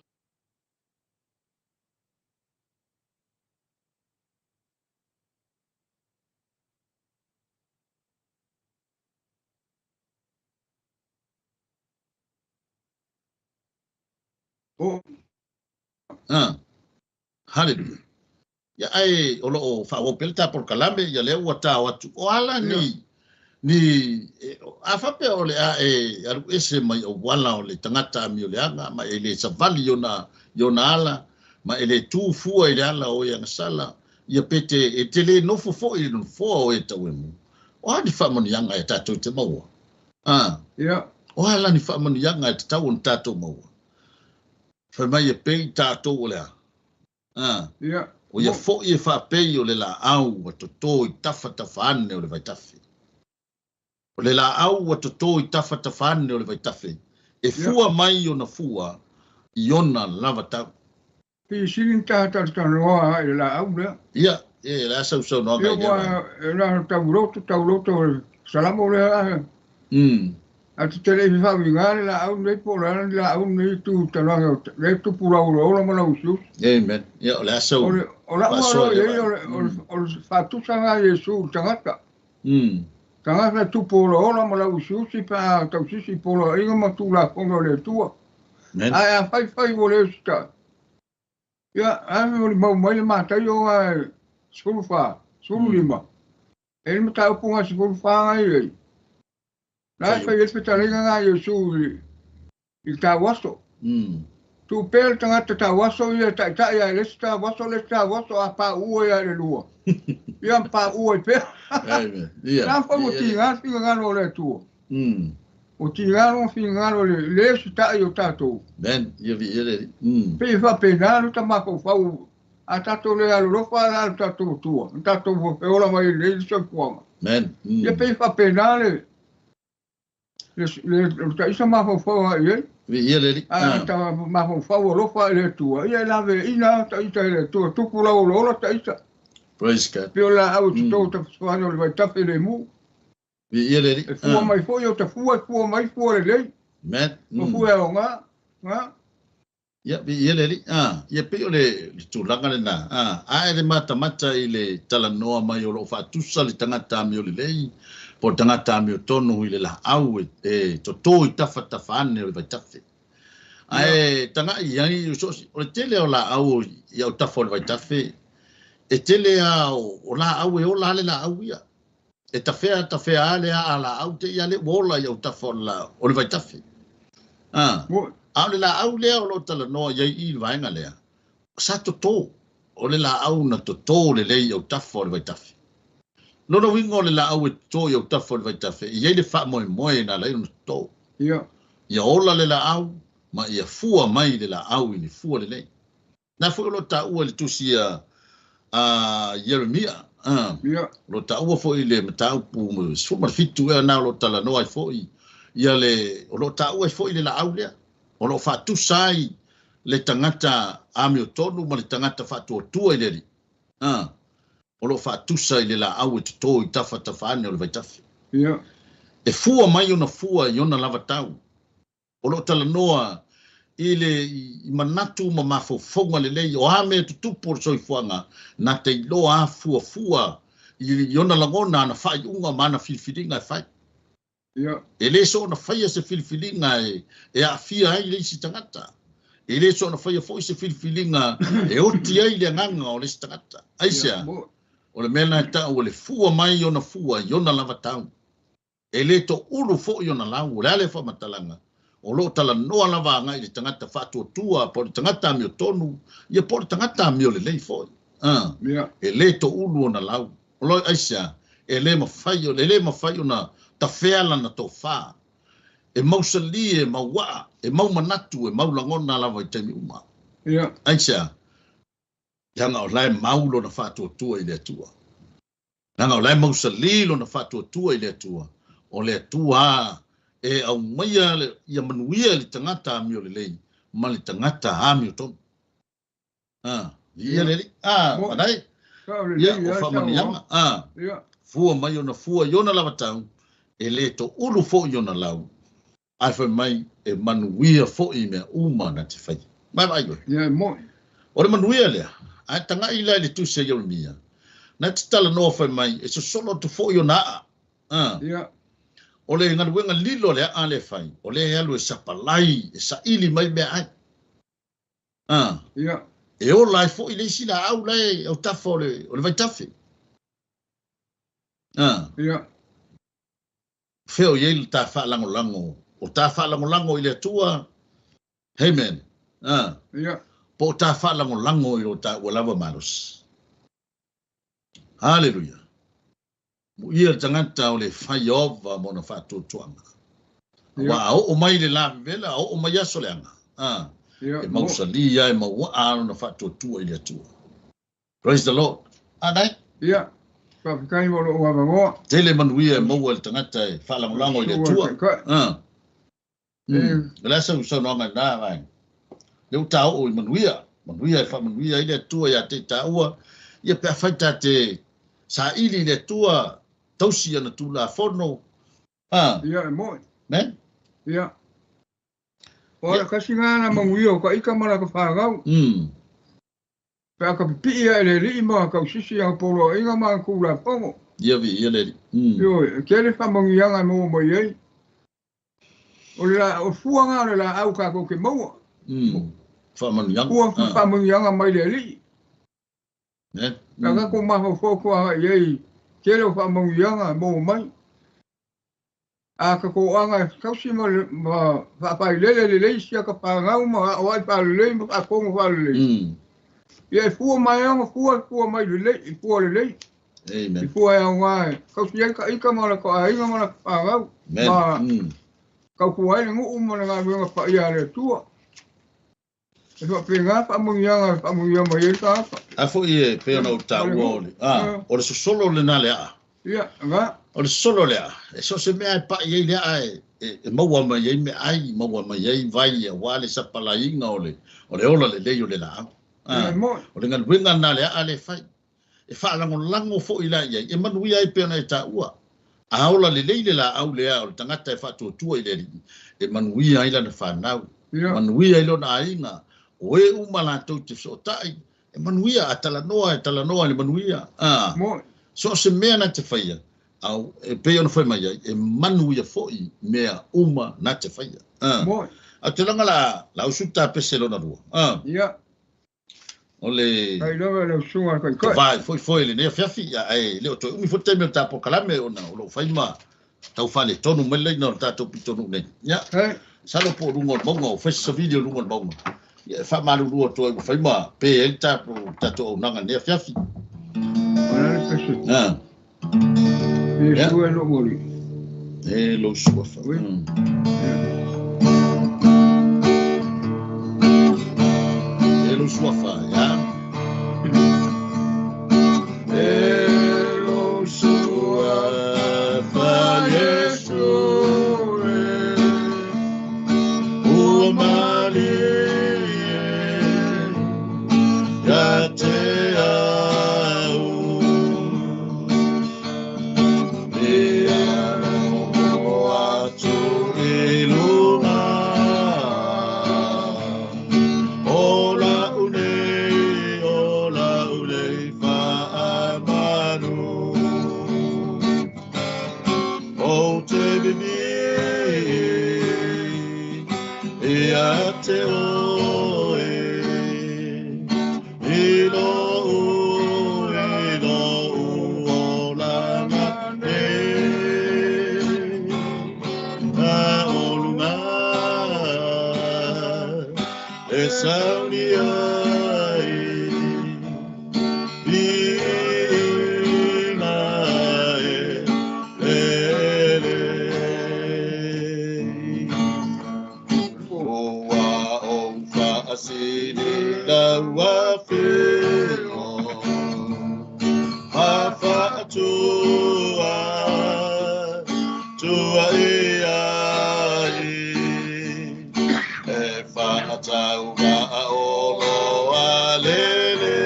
Hallelujah. Ia ae o loo faaauau pea le ta polokalame, ia lea ua tao atu. O ala ni ni a faapea o le a e alu ese mai auala o le tagata amioleaga ma e le savali i ona i ona ala ma e le tu fua i le ala o e agasala, ia pe te e te le nofo foi i le nofoa o e tauemu. O a ni faamanuiaga e tatou te maua? O a la ni faamanuiaga e tatau ona tatou maua? Fai mai e pei tatou o le a? O ia foi e faapei o le laau ua totō i tafatafa ane o le vaitafe. O le laau ua totō i tafatafa ane o le vaitafe, e fua mai ona fua i ona lava tau. Pei sili ni talatalanoa i le laau lea. Ia, e le a sausaunoaga i lea vaega. Ia, ua na tauloto, tauloto o le salamo lea. A te tele i faauiga le laau nei po o le a le laau nei tu taloga le tupu lau ola ma lau usiusi. Amen. Ia, o le a sau O le o lau faasoa alo i lea i ai o vaega. le o le faatusaga a Iesu i le tagata. Tagata tupu ola ola ma lau usiusi pe a tausisi i poloaiga ma tulafono a le Atua. Amen. Ae a faifai ua le usitai, ia, a molimau mai le Mataio ga 14, 15. E le mataupu ga 14 ga i ai. La e fai ai le fetalaiga ga Iesu i le tauaso. Tuu pea le tagata tauaso ia e taitai ae le isi tauaso, le isi tauaso a pauu ai lava i le lua. Ia ma pauu ai pea. Amen. Ia. La foi ua tiga le finagalo o le Atua. Ua tiga lona finagalo i le le usitai o tatou. Amen. Ia viia le Alii. Pei e faapena le ta mafaufau a tatou le alolofa la le tatou Atua, na tatou feola mai ai nei le soifuaga. Amen. Ia pei e faapena le le le taisa mafaufau a i ai. Viia le Alii. A ta mafaufau alofa i le Atua, ia e laveaiina taita i le Atua, tupu lau olaola taita. Praise God. Pei o laau e toto tafasuani o le vaitafe le mu. Viia le Alii. E fua mai foi o ta fua, e fua mai fua lelei. Amen. Ma fua e aoga. Ga. Ia, viia le Alii. Ia pei o le tulaga lena. A e le matamata i le talanoa mai o loo faatusa le tagata amiolelei po o le tagata amiotonu i le laau e totō i tafatafa ane o le vaitafe. Ae tagai i ai, o le tele o laau i autafa o le vaitafe, e tele lava o laau e ola lava le laau ia. E tafea tafea lava le aa laau te i a le ua ola i autafa o le vaitafe. A o le laau lea o lo o talanoa i ai i le vaega lea, sa totō, o le laau na totō lelei i autafa o le vaitafe. Lona uiga o le laau e totō i autafa o le vaitafe, e i ai le faamoemoe na ala ai ona totō. Ia ola le laau ma ia fua mai le laau i ni fua lelei. Na foi o lo o taua i le tusi a Ieremia, o lo o taua foi i le mataupu 17 ea na o lo o talanoa ai foi ia le, o lo o taua ai foi le laau lea, o lo o faatusa ai le tagata amiotonu ma le tagata faatuatua i le Alii. O lo o faatusa i le laau e totō i tafatafa ane o le vaitafe. E fua mai ona fua i ona lava tau. O lo o talanoa i le i manatu ma mafaufauga lelei o a mea e tutupu o le soifuaga, na te iloa a fuafua i ona lagona, ana faaiuga ma ana filifiliga e fai. E le soona faia se filifiliga e aafia ai le isi tagata. E le soona faia foi se filifiliga e oti ai le agaga o le isi tagata. Aisea? O le mea lena e tau o le fua mai ona fua i ona lava tau. E le toulu foi ona lau, o le a lea faamatalaga? O lo o talanoa lava agai i le tagata faatuatua, po o le tagata amiotonu, ia po o le tagata amiolelei foi. E le toulu ona lau. O lo aisea? E le mafai, e le mafai ona tafea lana tofa. E mausali, e mauaa, e mau manatu, e mau lagona lava i taimi uma. Aisea? Leaga o la e mau lona faatuatua i le Atua. Leaga o la e mausali lona faatuatua i le Atua. O le Atua e aumaia ia manuia i le tagata amiolelei ma le tagata amiotonu. Ia le Alii. Fanai. Ia, o faamanuiaga. Fua mai ona fua i ona lavatau, e lē toʻulu foʻi ona lau, ae fai mai e manuia foʻi i mea uma na te faia. Mai vaai oe. Ia, e moʻi. O le manuia lea, ae tagaʻi la i le tusi a Ieremia, na te talanoa fai mai e sosolo atu foʻi ona aʻa. Ia. O le galuega lilo a le aʻa lea e fai, o lea e alu e sapalai, e saʻili mai meaai. Ia. E ola ai foʻi le isi laau la e autafa o le vaitafe. Ia. Fea o i ai le ta faalagolago, o ta faalagolago i le Atua. Amen. Ia. Po o ta faalagolago i lo taua lava malosi. Haleluia. Muia le tagata o le fai ova ma ona faatuatuaga. Ia. Ua a oo mai le la vevela, a oo mai aso leaga. Ia. E mausali ia e mauaa lona faatuatua i le Atua. Praise the Lord. Anai. Ia. Faafetai mo lou avanoa. Tele manuia e maua i le tagata e faalagolago i le Sua Atua. taitai. O le a sau saunoaga i lena vaega. Le ua taoo i manuia. Manuia e faamanuia ai le Atua ia te i taua. Ia pe afai ta te saili i le Atua, tausi ana tulafono. Ia, e moʻi. Ne? Ia. O ala kasi ngā na manuia o ka ika ma la ka whāngau. Pe a ka pipii a e le lii ma ka usisi a polo a inga ma ku la pongo. Ia vi, ia le lii. Io, e kele wha manuianga mo mo iei. O le la, o fuanga o le la au ka koke maua. Wha manuianga. Fua wha manuianga mai le lii. Ne? Ka ka ko maha foko a iei, kele o wha manuianga mo mai. A ka ko anga kausi ma ma wha whai lele le leisi a ka whangau ma o ai wha lelei ma wha kongo wha lelei. Ia e fua mai anga, fua, fua mai lelei, i fua lelei. Amen. I fua e au ngā, kausi ai ka ika ma la ka ainga ma la ka whangau. Amen. Ma kau fua ai le nguu ma le ngā wenga wha ia le tua. E wha pe ngā wha mungianga, wha mungia mai e ka apa. A fo i e pe ona o tā ua o le. O le sosolo le nā le aa. Ia, ngā. O le sosolo le aa. E so se mea e pa i ei le aa e maua mai ei me ai, maua mai ei vai e wā le sapalainga o le ola le lei o le laau. Ia, e moi. O le galuega na le aa le fai. E faalagolago foʻi la iai, e manuia ai pe ona e taua. A ola lelei le laau lea o le tagata e faatuatua i le Alii, e manuia ai lana fanau. Ia. Manuia ai lona aiga. O e uma latou te fesoʻotaʻi, e manuia, a talanoa, e talanoa i le manuia. Moi. So o se mea na te faia, au, e pei ona fai mai ai, e manuia foʻi mea uma na te faia. Moi. A te laga la usuta pese lona lua. Ia. O le Ai lava le usuga kai kai. Vai foi foi le nei fiafi ia e le o toe umi foi taimi o le tapolokalamme ona o loo fai ma taufale tonu mai laina o le tatou pitonu nei. Ia. Hai. Salo po o luga o le mauga o fai se savili o luga o le mauga. Ia e faamalulua atu ai ua fai ma pe ai le tatou auaunaga lenei afiafi. O le pese. E Ia. sua e lou ali. E lou suafa. Ui. E lou suafa, ia. E lou suafa, Iesu, e ua malie ia te au. Ia logo atu i luga. O la unei, o la unei faamanu. O te vivi, ia te oe. I lo u, i lo u, o la nga ne. A o lunga, e sauni ai. I nga e lele. Ua o whaasili la ua whio. A whaatua, tu tauva a olo a lele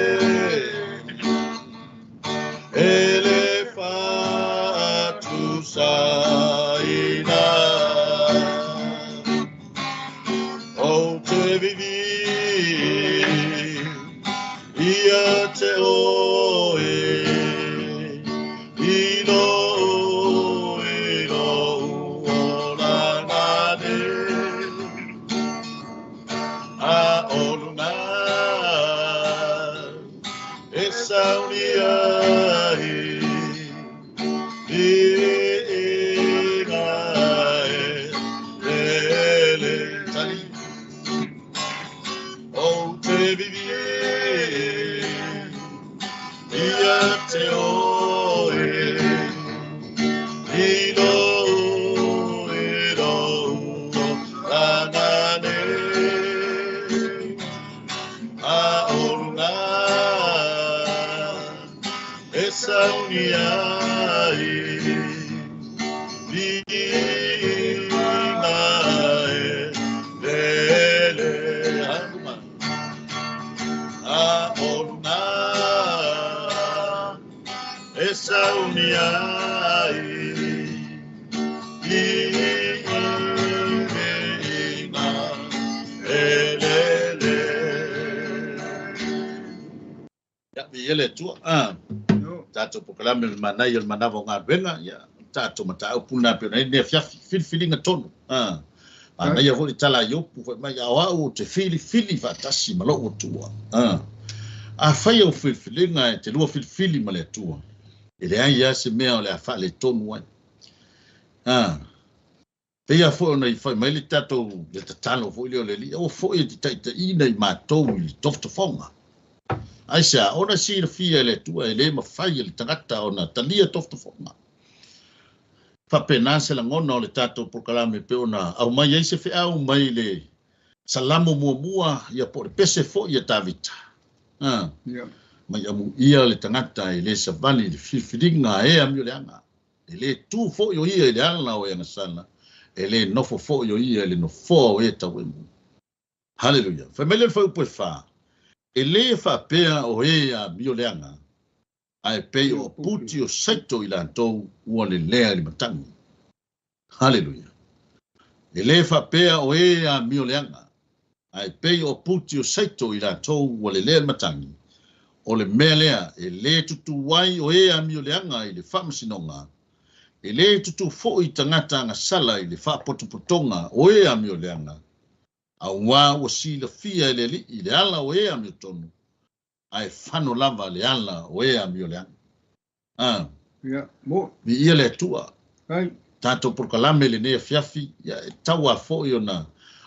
ele fa'atusaina o te vivi ia te oe i lo ola nane a oluna e saunia ai i e lele tali o te vivi ia te oe i lo lanane a oluna e saunia ai i e lele aluma a oluna e saunia ai i e lele. Ia, vi ele tua. Tātou pokalame le manai o le manawa o ngā ruenga, ia, tātou matau puna pe ona nei fiafi, filifiliga tonu. Manaia foi le tala i opu foi mai ao au te filifili faatasi ma lou Atua. Afai au filifiliga e te lua filifili ma le Atua, e leai lava se mea o le a faaletonu ai. Peia foi ona i fai mai le tatou le tatalo foi lea o le Alii, aua foi e te taitaiina i matou i le tofotofoga. Ai se a, ona silafia e le Atua e lē mafai e le tagata ona talia tofotofoga. Faapena se lagona o le tatou polokalame pe ona aumai ai se feau mai le Salamo muamua ia po o le pese foi a Tavita. Mai amuia le tagata e lē savali i le filifiliga a e amioleaga. E lē tu foi o ia i le ala o e agasala, e lē nofo foi o ia i le nofoa o e tauemu. Haleluia. Fai mai le fuaiupu e 4, e lē faapea o e amioleaga, ae pei o puti o saito i latou ua lelea i le matagi. Haleluia. E lē faapea o e amioleaga, ae pei o puti o saito i latou ua lelea i le matagi. O le mea lea e lē tutū ai o e amioleaga i le faamasinoga, e lē tutū foi tagata agasala i le faapotopotoga o e amioleaga, auā ua silafia e le Alii le ala o e amiotonu, ae fano lava le ala o e amioleaga. Ia, mo. Viia le Atua. Ai. Tātou polokalame lenei afiafi, ia e tau a foi ona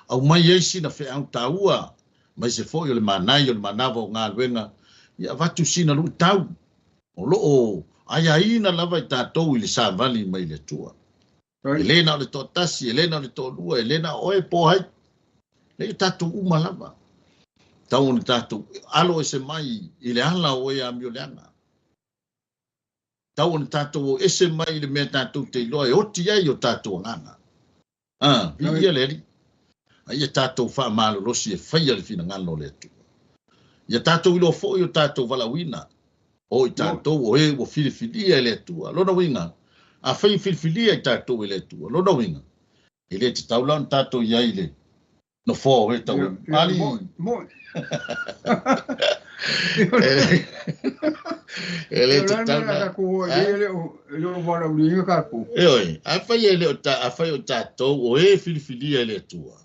aumai ai sina feau tāua, mai se foi o le manai o le manawa o ngā luenga, ia avatu sina luʻitau o loo aiaina lava i tatou i le savali mai le Atua. Ai. E lē na o le toatasi, e lē na o le toalua, e lē na o oe po ai. Le tatou uma lava. Tau ona tatou alo ese mai i le ala o e amioleaga. Tau ona tatou o ese mai i le mea tatou te iloa e oti ai o tatou agaga. Viia le Alii. A ia tatou faamalolosi e faia le finagalo o le Atua. Ia tatou iloa foi o tatou valaauina, o i tatou o e ua filifilia e le Atua. Lona uiga, afai filifilia i tatou e le Atua, lona uiga, e lē tatau la ona tatou i ai i le nofoa o e tau Ia, ali. Mo. E lē Ia, tatau la, na. la, ko, e le o, e le o valaauliina tatou. E oi, afai e le o ta, afai o tatou o e filifilia e le Atua,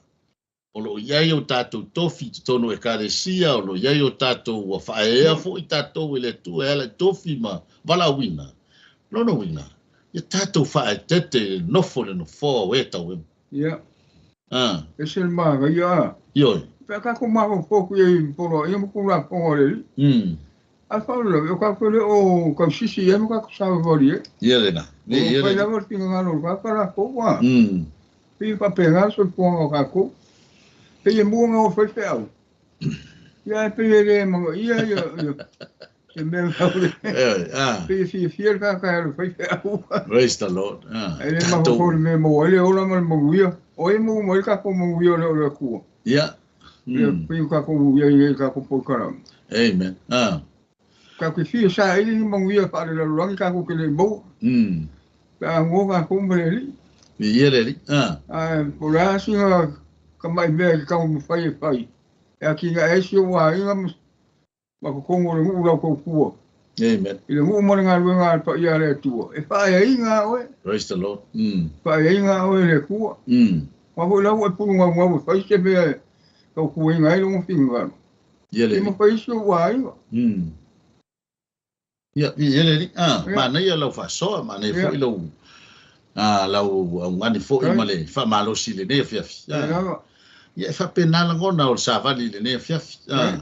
o loo i ai o tatou tofi i totonu o ekalesia, o loo i ai o tatou ua faaea foi tatou e le Atua e ala i tofi ma valaauina. Lona uiga, ia tatou faaetete i le nofo le nofoa o e tauemu. Ia. E se le magaia. Ioe. Pe tatou mafaufau ia i poloaiga ma tulafono a le Alii. Ae faalavelave o tatou le o tausisi ai ma tatou savavali ai. Ia lena. O Ia fai lena. lava le finagalo o le tagata latou a. Pei e faapena le soifuaga o tatou. Pei e mua ona o faifeau. Ia ae pei e le magaia ia ia se mea le. Ioe. Pei e fiafia le tagata e alu i faifeau. Praise the Lord. Ae le Tatou. mafaufau i le mea e maua ai le ola ma le manuia. O ai e maua mai ai le tatou manuia o le Atua. Ia. Ia pei tatou i ai nei i tatou polokalame. Amen. Tatou te fia saili ni manuia faalelalolagi tatou te le maua. Pe a goa tatou ma le Alii. Viia le Alii. Ae po o le a sina tamai mea e taumafai e fai e atinae ai si ou aiga ma totonu o le nuu lau tautua. Amen. I le nuu ma le galuega a le paia a le Atua, e faaeaina a oe. Praise the Lord. Faaeaina a oe e le Atua. Aua foi la ua e pulugaugau e fai se mea e tautuaina ai lona finagalo. Ia le Ma fai si ou aiga. Ia, ia le Alii. Manaia lau faasoa, manaia foi lau lau augani foi ma le faamalosi i lenei afiafi. Ia, e faapena lagona o le savali i lenei afiafi.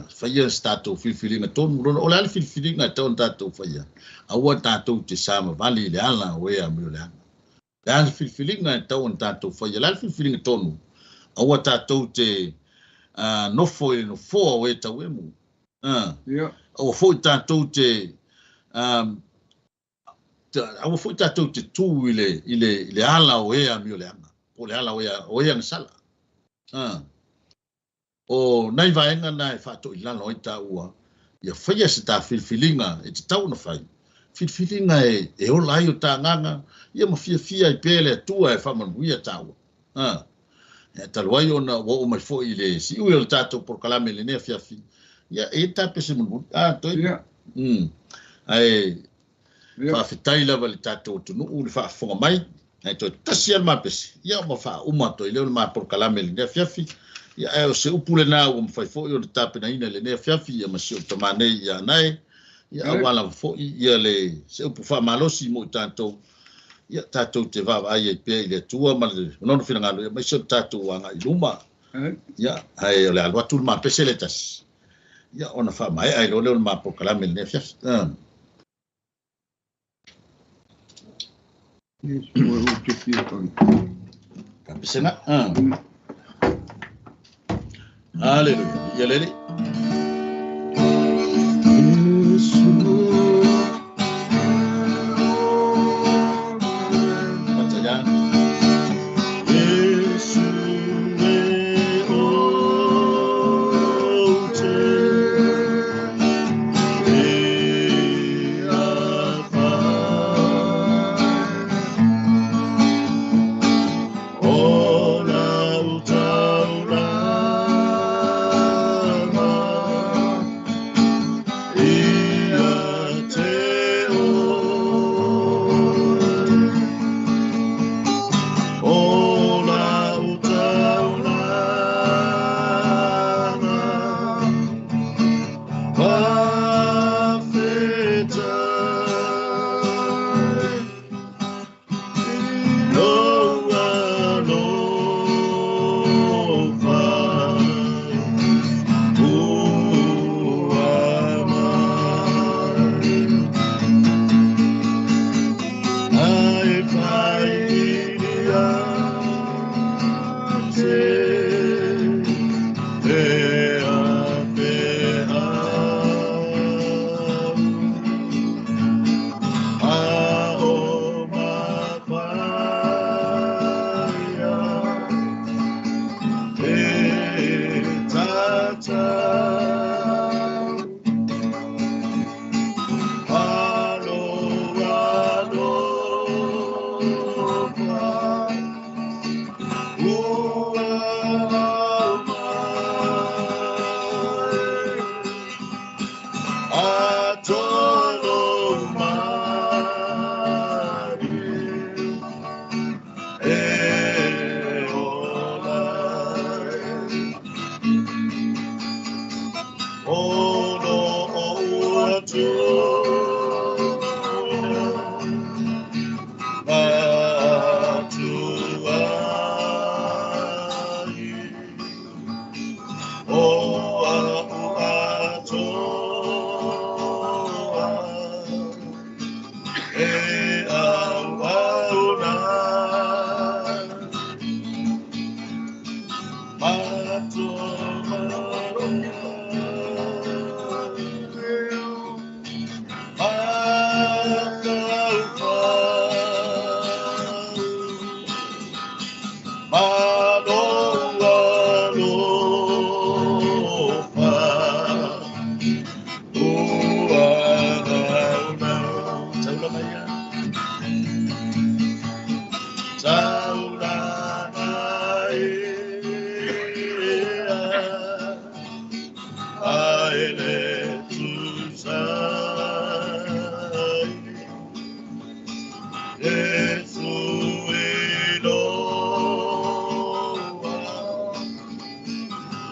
Faia se tatou filifiliga tonu. Lona, o le a le filifiliga e tatau ona tatou faia? Aua tatou te savavali i le ala o e amioleaga. Le a le filifiliga e tatau ona tatou faia? Le a le filifiliga tonu? Aua tatou te nofo i le nofoa o e tauemu. Aua foi tatou te aua foi tatou te tu i le ala o e amioleaga, po o le ala o e agasala. O nai vaega na e faatoilalo ai taua, ia faia se ta filifiliga e tatau ona fai. Filifiliga e ola ai o ta agaga, ia ma fiafia ai pea le Atua e faamanuia taua. E talu ai ona ua oo mai foi i le siui o le tatou polokalame i lenei afiafi, ia e ta pese mulimuli. Toi. Ae faafetai lava i le tatou atunuu le faafofoga mai. Ae toe tasi lava le mapese, ia ma faauma atu ai lea o le ma polokalame i lenei afiafi. Ia ae o se upu lena ua mafai foi ona tapenaina i lenei afiafi, ia ma si ou tamā nei ia Anae. Ia aua lava foi ia le se upu faamalosi mo i tatou. Ia tatou te vaavaai ai pea i le Atua ma le lona finagalo, ia aemaise o le tatou agai i luma. Ia ae o le alu atu le mapese le tasi. Ia ona faamaea ai loa lea o le ma polokalame i lenei afiafi. Tapesega. Hallelujah. Ia le Alii.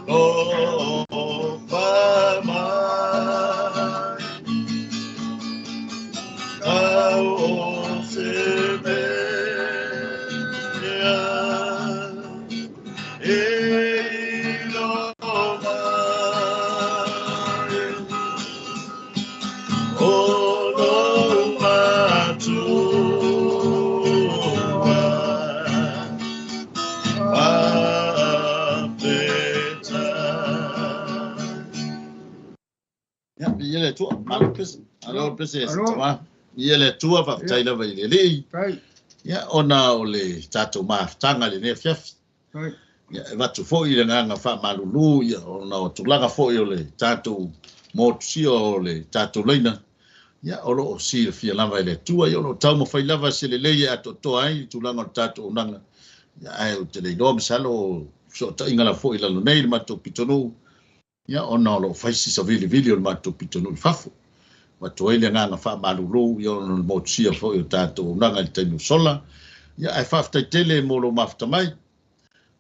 Alofa mai. Au o se mea e iloa mai, o lou matua faafetai. Ia, ia le Atua, malo pese, alo pese Alo. tama. Ia le Atua, faafetai lava i le Alii. Tai. Ia, ona o le tatou mafutaga i lenei afiafi. Tai. Ia, e avatu foi le agaga faamalulu, ia, ona o tulaga foi o le tatou motusia o le tatou laina. Ia, o loo silafia lava e le Atua, ia, o loo taumafai lava se lelei e atoatoa ai i tulaga o le tatou auaunaga. Ia, ae ou te le iloa masalo fesootaiga lava foi i lalo nei i le matou pitonuu. Ia, ona o loo fai si savilivili o le matou pitonuu i fafo. Avatu ai le agaga faamalulu, ia, ona o le motusia foi o tatou auaunaga i le taimi o sola. Ia, ae faafetai tele mo lou mafuta mai.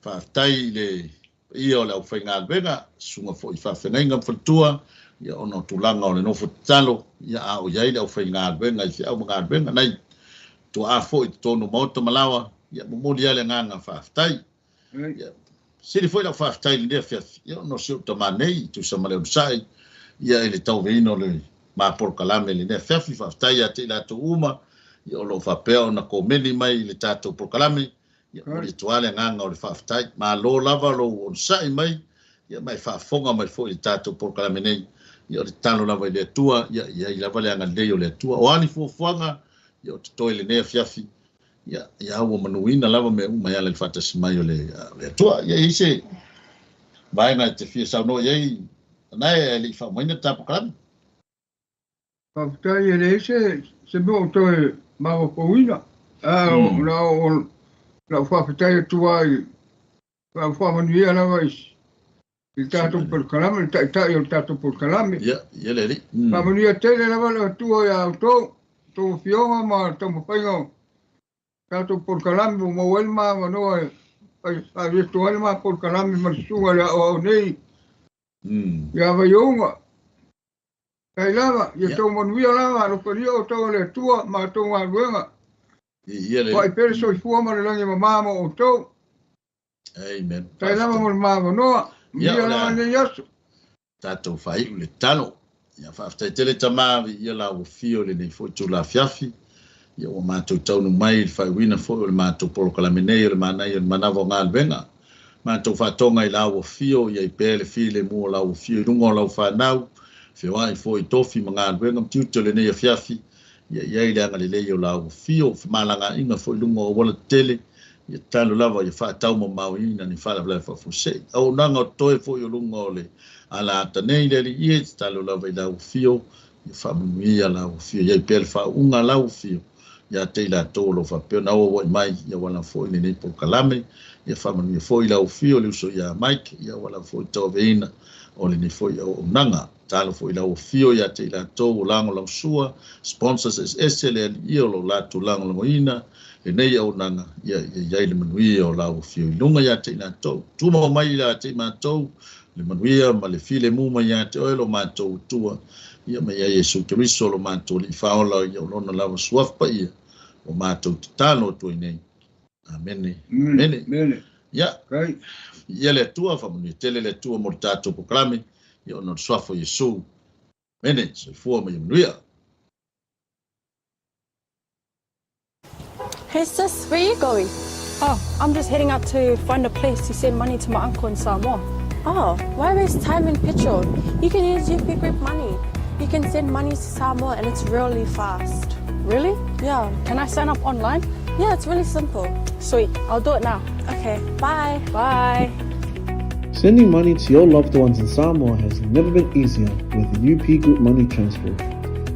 Faafetai i le paia o le aufaigaluega, susuga foi i faafeagaiga ma faletua, ia, ona o tulaga o le nofo tatalo, ia, a o i ai le aufaigaluega i feau ma galuega nei tuaa foi i totonu o maota ma laoa, ia, momoli lava le agaga faafetai. Ia, sili foi lau faafetai i lenei afiafi, ia, ona o si ou tamā nei, tusa ma le onosai, ia, i le tauaveina o le mapolokalame i lenei afiafi. Faafetai ia te i latou uma, ia, o loo faapea ona komeni mai i le tatou polokalame, ia, momoli atu lava le agaga o le faafetai. Malo lava lou onosai mai, ia, ma e faafofoga mai foi i le tatou polokalame nei. Ia, o le tatalo lava i le Atua, ia, i ai lava le agalelei o le Atua. O a ni fuafuaga, ia, o totoe i lenei afiafi, ia, ia ua manuina lava mea uma e ala i le faatasi mai o le Atua. Ia, i ai se vaega e te fia saunoa i ai, na e le i faaumaina le ta polokalame? Faafetai, e leai se mea o toe mafaufauina. A na o lau faafetai atu ai, faamanuia lava i le tatou polokalame, le taitai o le tatou polokalame. Ia, ia le Alii. Faamanuia tele lava le Atua ia outou, outou afioga ma le taumafaiga o tatou polokalame ua maua ai le maavanoa e faavitu ai le ma polokalame ma le susuga i le aoao nei ia Vaiouga. Tai lava, ia tou manuia lava, alofalia outou e le Atua ma outou galuega. Ia le Foai pea le soifua ma le lagi e mama mo outou. Amen. Tai lava mo le maavanoa. Ia, Manuia o le lava a lenei aso. tatou faaiu le tatalo. Ia, faafetai tele tama, ia la ua fio lenei foi itula afiafi. Ia, ua matou taunu mai i le faaiuina foi o le matou polokalame nei o le manaia o le manava o galuega. Matou faatoga i la ua fio, ia i pea le filemu o la ua fio i luga o lau fanau, feoai foi i tofi ma galuega ma tiute o lenei afiafi. Ia, i ai le agalelei o la ua fio, femalagaaiga foi i luga o auala tetele. Ia tatalo lava ia faataumamauina ni faalavelave faafuasei. Auaunaga o totoe foi o luga o le ala ata nei le Alii e, tatalo lava i la ua fio, ia faamanuia la ua fio, ia i pea le faauuga la ua fio, ia te i latou o lo o faapea ona auauai mai, ia wala foi lenei polokalame, ia faamanuia foi la ua fio le uso ia Mike, ia wala foi tauaveina o lenei foi auaunaga. Tatalo foi la ua fio ia te i latou o lagolagosua, sponsors eseese le Alii o lo latou lagolagoina lenei auaunaga, ia ia i ai le manuia o la ua fio i luga ia te i latou. Tumau mai ia te i matou le manuia ma le filemu mai ia te oe lo matou Atua, ia mai ia Iesu Keriso lo matou Alii faaola, ia o lona lava suafa paia o matou tatalo atu ai nei. Amene. Amene. Amene. Ia, Tai. ia le Atua, faamanuia tele le Atua mo le tatou polokalame, ia ona o le suafa o Iesu. Amene. Soifua ma ia manuia. Hey sis, where you going? Oh, I'm just heading out to find a place to send money to my uncle in Samoa. Oh, why waste time and petrol? You can use UP Group Money. You can send money to Samoa and it's really fast. Really? Yeah. Can I sign up online? Yeah, it's really simple. Sweet, I'll do it now. Okay, bye. Bye. Sending money to your loved ones in Samoa has never been easier with UP Group Money Transfer.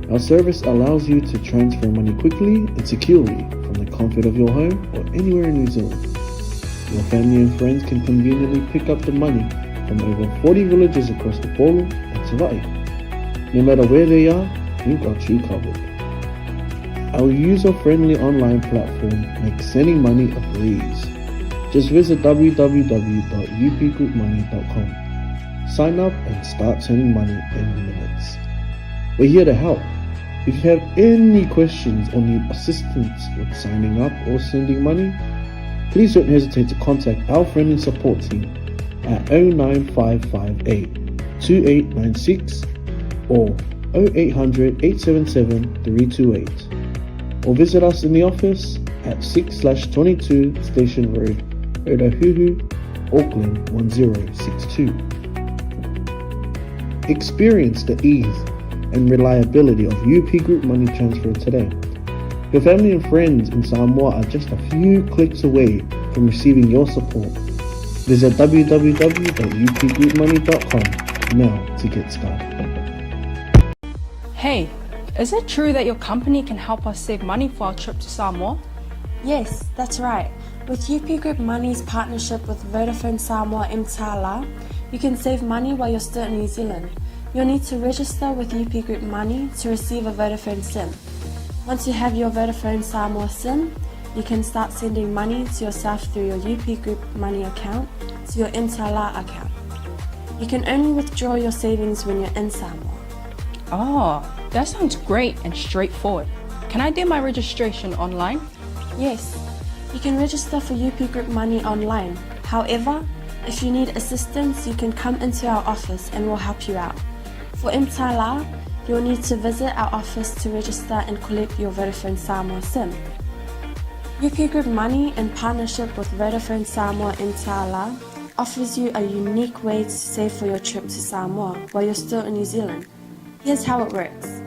Our service allows you to transfer money quickly and securely from the comfort of your home or anywhere in New Zealand. Your family and friends can conveniently pick up the money from over 40 villages across Upolu and Savaii. No matter where they are, we've got you covered. Our user-friendly online platform makes sending money a breeze. Just visit www.upgroupmoney.com. Sign up and start sending money in minutes. We're here to help. If you have any questions or need assistance with signing up or sending money, please don't hesitate to contact our friendly support team at 09558 2896 or 0800 877 328 or visit us in the office at 6/22 Station Road, Otahuhu, Auckland 1062. Experience the ease and reliability of UP Group Money Transfer today. Your family and friends in Samoa are just a few clicks away from receiving your support. Visit www.upgroupmoney.com now to get started. Hey, is it true that your company can help us save money for our trip to Samoa? Yes, that's right. With UP Group Money's partnership with Vodafone Samoa Mtala, you can save money while you're still in New Zealand. You'll need to register with UP Group Money to receive a Vodafone SIM. Once you have your Vodafone Samoa SIM, you can start sending money to yourself through your UP Group Money account to your Mtala account. You can only withdraw your savings when you're in Samoa. Oh, that sounds great and straightforward. Can I do my registration online? Yes, you can register for UP Group Money online. However, if you need assistance, you can come into our office and we'll help you out. For Mtala, you'll need to visit our office to register and collect your Vodafone Samoa SIM. UP Group Money, in partnership with Vodafone Samoa Mtala, offers you a unique way to save for your trip to Samoa while you're still in New Zealand. Here's how it works.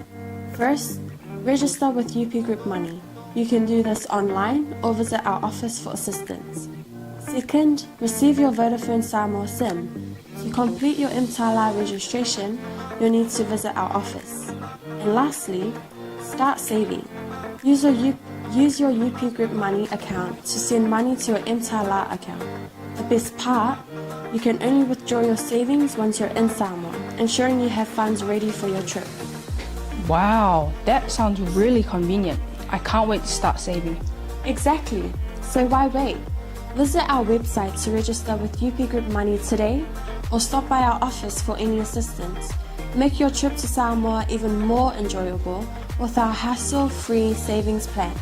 First, register with UP Group Money. You can do this online or visit our office for assistance. Second, receive your Vodafone Samoa SIM. To complete your Mtala registration, you'll need to visit our office. And lastly, start saving. Use your UP Group Money account to send money to your Mtala account. The best part, you can only withdraw your savings once you're in Samoa, ensuring you have funds ready for your trip. Wow, that sounds really convenient. I can't wait to start saving. Exactly. So why wait? Visit our website to register with UP Group Money today or stop by our office for any assistance. Make your trip to Samoa even more enjoyable with our hassle-free savings plan.